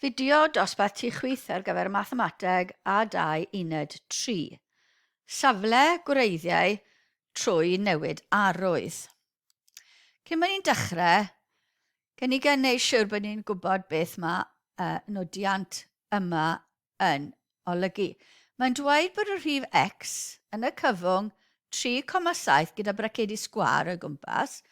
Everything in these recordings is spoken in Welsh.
Fideo dosbarth tu chwith ar gyfer Mathemateg A2 Uned 3. Safle gwreiddiau trwy newid arwydd. Cyn bod ni'n dechrau, gen i gen wneud siwr bod ni'n gwybod beth mae nodiant yma yn olygu. Mae'n dweud bod y rhif x yn y cyfwng 3,7 gyda bracedi sgwâr o'i gwmpas,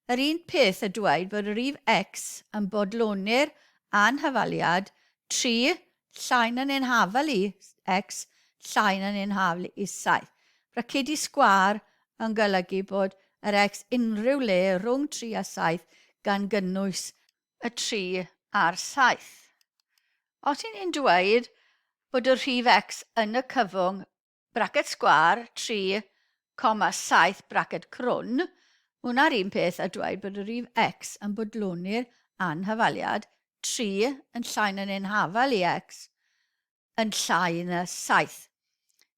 yr un peth a dweud bod y rhif x yn bodloni'r anhafaliad 3 llai na neu'n hafal i x llai na neu'n hafal i 7. Bracedi sgwâr yn golygu bod yr x unrhyw le rhwng 3 a 7 gan gynnwys y 3 a'r 7. Os y'n ni'n dweud bod y rhif x yn y cyfwng braced sgwâr 3,7 braced crwn, mae hwnna'r un peth a dweud bod y rhif x yn bodloni'r anhafaliad 3 yn llai na neu'n hafal i x yn llai na 7.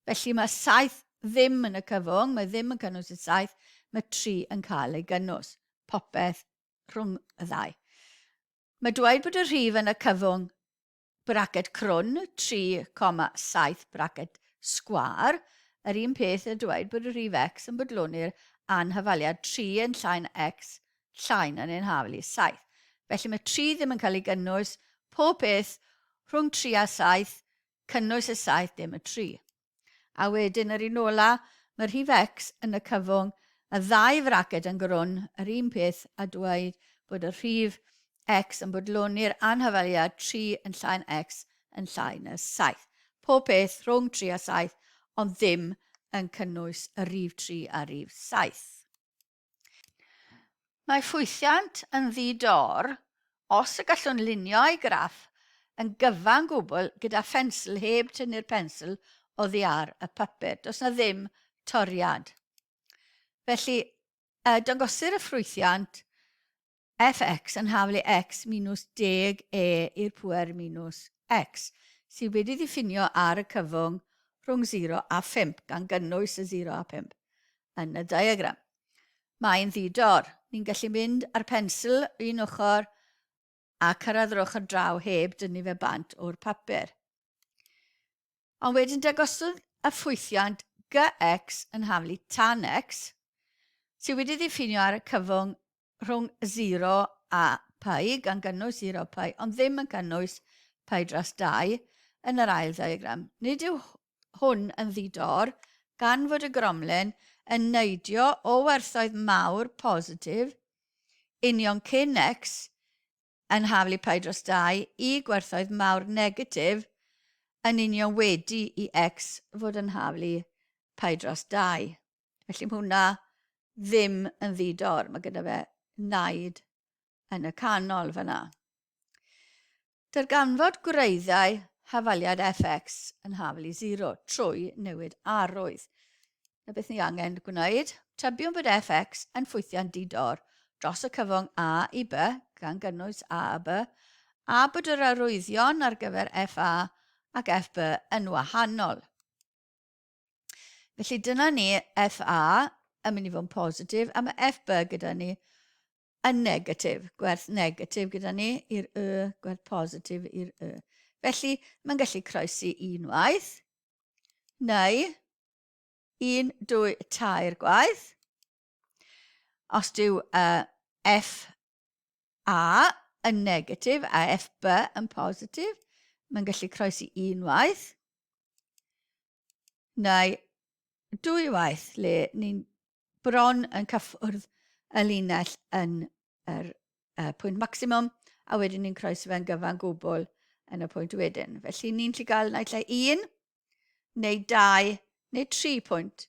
Felly mae 7 ddim yn y cyfwng, mae ddim yn cynnwys y 7, mae 3 yn cael ei gynnwys. Popeth rhwng y ddau. Mae dweud bod y rhif yn y cyfwng braced crwn 3,7 braced sgwâr, yr un peth y dweud bod y rhif x yn bodloni'r anhafaliad 3 yn llai na x llai na neu'n hafal i 7. Felly mae 3 ddim yn cael ei gynnwys, pob peth rhwng 3 a 7, cynnwys y 7 dim y 3. A wedyn yr un ola, mae rhif X yn y cyfwng, y ddau fraced yn grwn, yr un peth a dweud bod y rhif X yn bodloni'r anhafaliad 3 yn llai na X yn llai na 7. Pob peth rhwng 3 a 7, ond ddim yn cynnwys y rhif 3 a rhif 7. Mae ffwythiant yn ddi-dor os y gallwn lunio ei graff yn gyfan gwbl gyda phensel heb tynnu'r pensel oddi ar y papur. Does na ddim toriad. Felly, dangosir y ffrwythiant fx yn haflu x minus deg e i'r pŵer minus x, sydd wedi ddiffinio ar y cyfwng rhwng 0 a 5, gan gynnwys y 0 a 5 yn y diagram. Mae'n ddi-dor. Ni'n gallu mynd â'r pensil un ochr a cyrraedd yr ochr draw heb dynnu fe bant o'r papur. Ond wedyn dangosodd y ffwythiant gx yn haflu tan x, sydd wedi ddiffinio ar y cyfwng rhwng 0 a pi, gan gynnwys 0 pi, ond ddim yn cynnwys pi dros 2 yn yr ail ddiagram. Nid yw hwn yn ddi-dor, gan fod y gromlin yn neidio o werthoedd mawr positif union cyn x yn haflu pi dros 2 i gwerthoedd mawr negatif yn union wedi i x fod yn haflu pi dros 2. Felly mae hwnna ddim yn ddi-dor. Mae gyda fe naid yn y canol fyna. Darganfod gwreiddiau hafaliad fx yn hafal i 0 trwy newid arwydd. Na beth ni angen gwneud, tybiwn bod fx yn ffwythiant di-dor dros y cyfwng A i B, gan gynnwys A a B, a bod yr arwyddion ar gyfer FA ac FB yn wahanol. Felly dyna ni FA yn mynd i fod yn positif, a mae FB gyda ni yn negatif, gwerth negatif gyda ni i'r y, gwerth positif i'r y. Felly, mae'n gallu croesi unwaith, neu un, dwy, tair gwaith. Os dyw uh, F A yn negatif a FB yn positif, mae'n gallu croesi unwaith, neu dwy waith le ni'n bron yn cyffwrdd y linell yn yr uh, pwynt maximum, a wedyn ni'n croesi fe'n gyfan gwbl yn y pwynt wedyn. Felly ni'n gallu gael naill ai un, neu dau, neu tri pwynt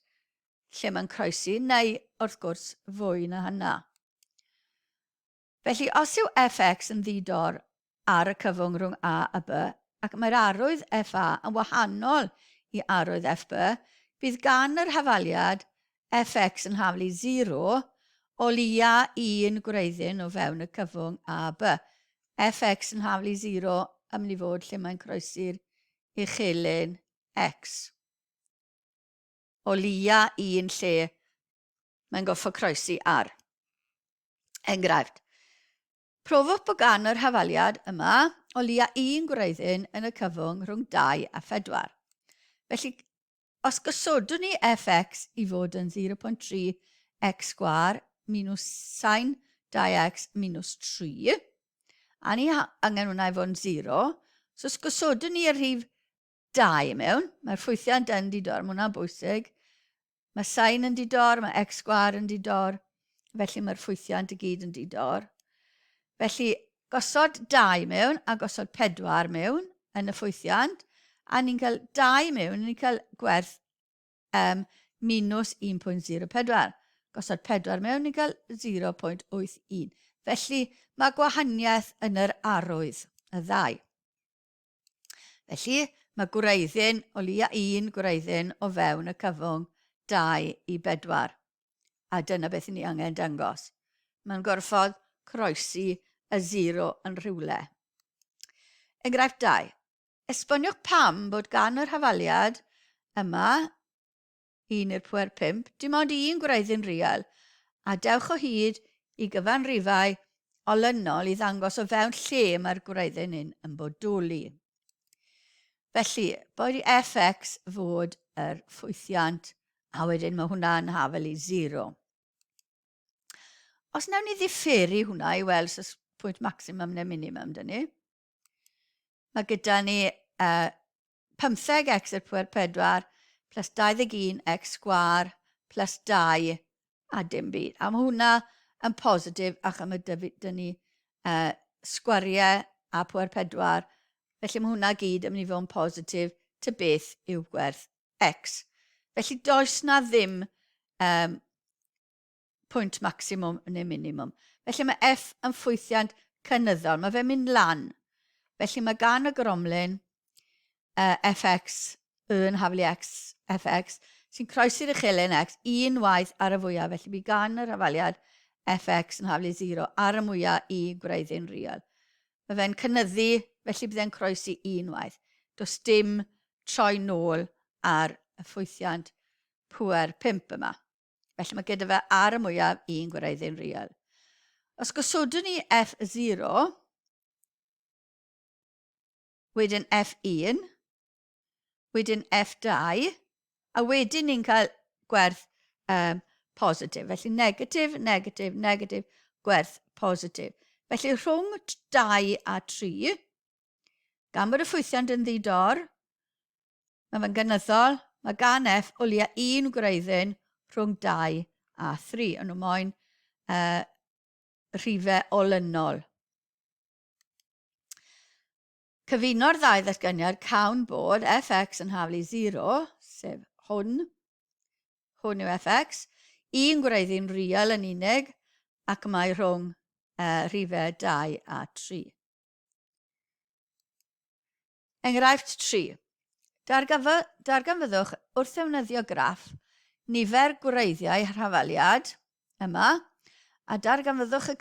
lle mae'n croesi, neu wrth gwrs fwy na hynna. Felly, os yw fx yn ddi-dor ar y cyfwng rhwng A a B, ac mae'r arwydd FA yn wahanol i arwydd FB, bydd gan yr hafaliad fx yn haflu 0 o leia un gwreiddyn o fewn y cyfwng A a B. fx yn haflu 0 yn mynd i fod lle mae'n croesi'r uchelyn x. O leia un lle mae'n gorfod croesi ar. Enghraifft, profwch bod gan yr hafaliad yma o leia un gwreiddyn yn y cyfwng rhwng 2 a 4. Felly, os gosodwn ni fx i fod yn 0.3 x sgwâr minus sin 2x minus 3, a ni angen hwnna i fod yn 0, so os gosodwn ni y rhif 2 mewn, mae'r ffwythiant yn di dor, mae hwnna'n bwysig. Mae sin yn di dor, mae x sgwâr yn di dor, felly mae'r ffwythiant i gyd yn di dor. Felly, gosod 2 mewn a gosod 4 mewn yn y ffwythiant, a ni'n cael 2 mewn, ni'n cael gwerth minus 1.04. Gosod 4 mewn, ni'n cael 0.81. Felly, mae gwahaniaeth yn yr arwydd, y ddau. Felly, mae gwreiddyn o leia un gwreiddyn o fewn y cyfwng 2 i 4. A dyna beth ni angen dangos. Mae'n gorfod croesi y 0 yn rhywle. Enghraifft 2. Esboniwch pam bod gan yr hafaliad yma 1 i'r pwer 5, dim ond un gwreiddyn real, a dewch o hyd i gyfanrifau olynol i ddangos o fewn lle mae'r gwreiddyn hyn yn bodoli. Felly, boed i fx fod yr ffwythiant, a wedyn mae hwnna'n hafel i 0. Os nawn ni ddifferu hwnna i weld os pwynt maximum neu minimum dyn ni, mae gyda ni 15x i'r pwer 4 plus 21x sgwâr plus 2 a dim byd. A mae hwnna yn positif ac am y dyn ni sgwariau a pwer 4. Felly mae hwnna gyd yn mynd i fod yn positif ty beth yw gwerth x. Felly does na ddim um, pwynt maximwm neu minimwm. Felly mae F yn ffwythiant cynyddol, mae fe'n mynd lan. Felly mae gan y gromlin fx, y yn haflu x, fx, sy'n croesi'r uchelyn x un waith ar y fwyaf, felly bydd gan yr hafaliad fx yn haflu 0 ar y mwyaf i gwreiddyn real. Mae fe'n cynyddu, felly bydd e'n croesi un waith. Does dim troi nôl ar y ffwythiant pŵer 5 yma. Felly mae gyda fe ar y mwyaf un gwreiddyn real. Os gosodwn ni F0, wedyn F1, wedyn F2, a wedyn ni'n cael gwerth um, positif. Felly negatif, negatif, negatif, gwerth positif. Felly rhwng 2 a 3, gan bod y ffwythiant yn ddi-dor, Mae fe'n gynyddol, mae gan F o leia un gwreiddyn rhwng 2 a 3. Ond nhw moyn rhifau olynol. Cyfuno'r ddau ddatganiad cawn bod fx yn haflu 0, sef hwn, hwn yw fx, un gwreiddyn real yn unig, ac mae rhwng rhifau 2 a 3. Enghraifft 3. Darganfyddwch wrth ddefnyddio graff nifer gwreiddiau rhafaliad yma a darganfyddwch y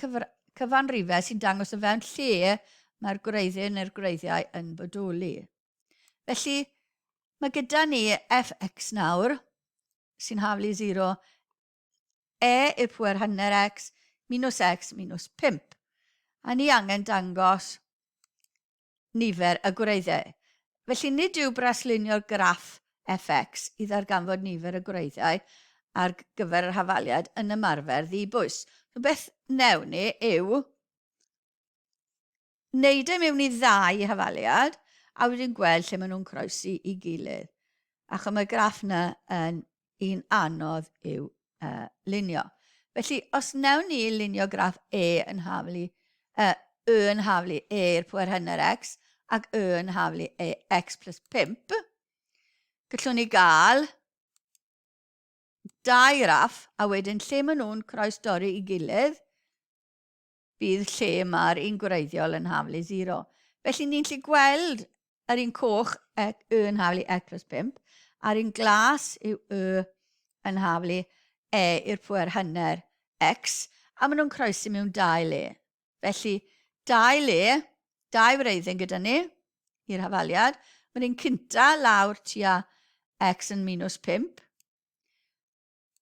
cyfanrifau sy'n dangos o fewn lle mae'r gwreiddiau neu'r gwreiddiau yn bodoli. Felly, mae gyda ni fx nawr sy'n haflu 0 e i'r pŵer hanner x minus x minus 5. A ni angen dangos nifer y gwreiddiau. Felly nid yw braslunio'r graff fx i ddarganfod nifer y gwreiddiau ar gyfer yr hafaliad yn ymarfer ddibwys. So beth newn ni yw wneud e mewn i ddau hafaliad a wedyn gweld lle maen nhw'n croesi i gilydd. Achos mae'r graff yna yn un anodd i'w lunio. Felly, os wnawn ni lunio graff E yn haflu, Y yn haflu E i'r pwer hanner X ac Y yn haflu E X plus 5, gallwn ni gael dau raff, a wedyn lle maen nhw'n croesdorri i gilydd, bydd lle mae'r un gwreiddiol yn haflu 0. Felly ni'n lli gweld yr un coch e, y yn haflu x plus 5, a'r un glas yw y yn haflu e i'r pwer hanner x, a maen nhw'n croesi mewn dau le. Felly, dau le, dau wreiddyn gyda ni i'r hafaliad. Mae'r un cynta lawr tua x yn minus 5,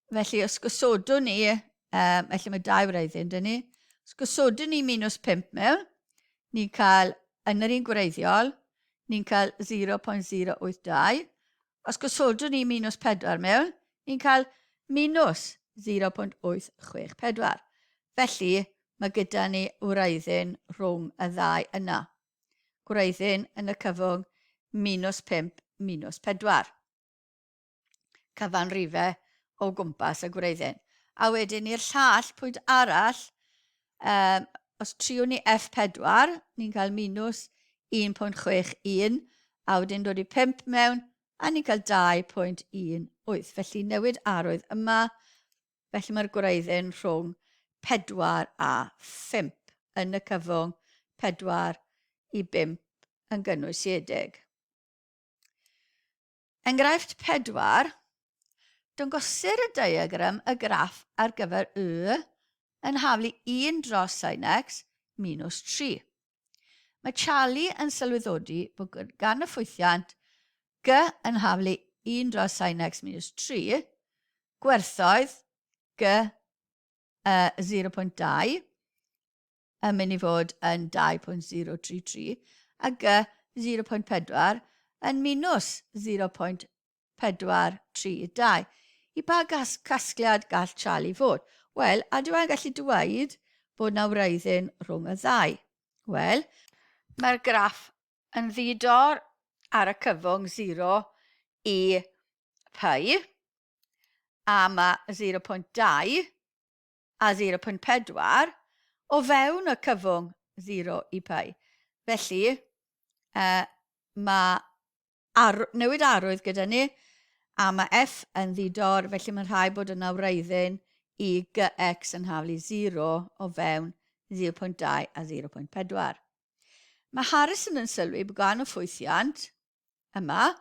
Felly, os gosodwn ni, felly mae dau wreiddyn dyn ni, os gosodwn ni minus 5 mewn, ni'n cael Yn yr un gwreiddiol, ni'n cael 0.082. Os gosodwn ni minus 4 mewn, ni'n cael minus 0.864. Felly, mae gyda ni wreiddyn rhwng y ddau yna. Gwreiddyn yn y cyfwng minus 5 minus 4. Cyfanrifau o gwmpas y gwreiddyn. A wedyn i'r llall, pwynt arall, um, os triwn ni F4, ni'n cael minus 1.61, a wedyn dod i 5 mewn, a ni'n cael 2.18. Felly newid arwydd yma, felly mae'r gwreiddyn rhwng 4 a 5 yn y cyfwng 4 i 5 yn gynwysiedig. Enghraifft 4, Dangosir y diagram y graff ar gyfer y yn haflu 1 dros sin x minus 3. Mae Charlie yn sylweddodi bod gan y ffwythiant g yn haflu 1 dros sin x minus 3 gwerthoedd g uh, 0.2 yn mynd i fod yn 2.033 a G 0.4 yn minus 0.432. I ba gas casgliad gall Charlie fod? Wel, a dwi e'n gallu dweud bod na wreiddyn rhwng y ddau? Wel, mae'r graff yn ddi-dor ar y cyfwng 0 i pi, a mae 0.2 a 0.4 o fewn y cyfwng 0 i pi. Felly, uh, mae ar, newid arwydd gyda ni, a mae f yn ddi-dor, felly mae'n rhaid bod yna wreiddyn i gx yn haflu 0 o fewn 0.2 a 0.4. Mae Harrison yn sylwi bod gan y ffwythiant Yma,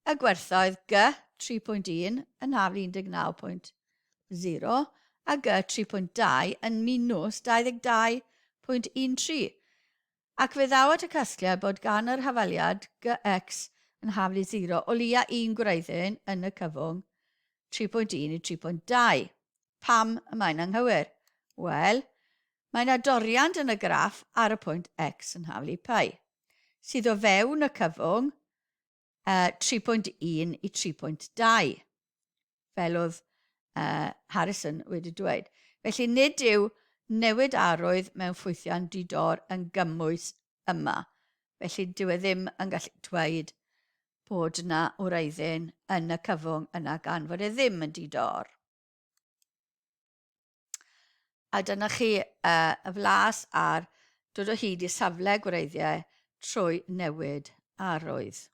y gwerthoedd G 3.1 yn haflu 19.0 a G 3.2 yn minws 22.13. Ac fe ddaw at y casgliad bod gan yr hafaliad GX yn haflu 0 o leia un gwreiddyn yn y cyfwng 3.1 i 3.2. Pam y mae'n anghywir? Wel, mae yna doriant yn y graff ar y pwynt x yn haflu pi. sydd o fewn y cyfwng uh, 3.1 i 3.2, fel oedd uh, Harrison wedi dweud. Felly nid yw newid arwydd mewn ffwythiant di-dor yn gymwys yma. Felly dyw e ddim yn gallu dweud bod yna wreiddyn yn y cyfwng yna gan fod e ddim yn di-dor. A dyna chi uh, y flas ar dod o hyd i safle gwreiddiau trwy newid arwydd.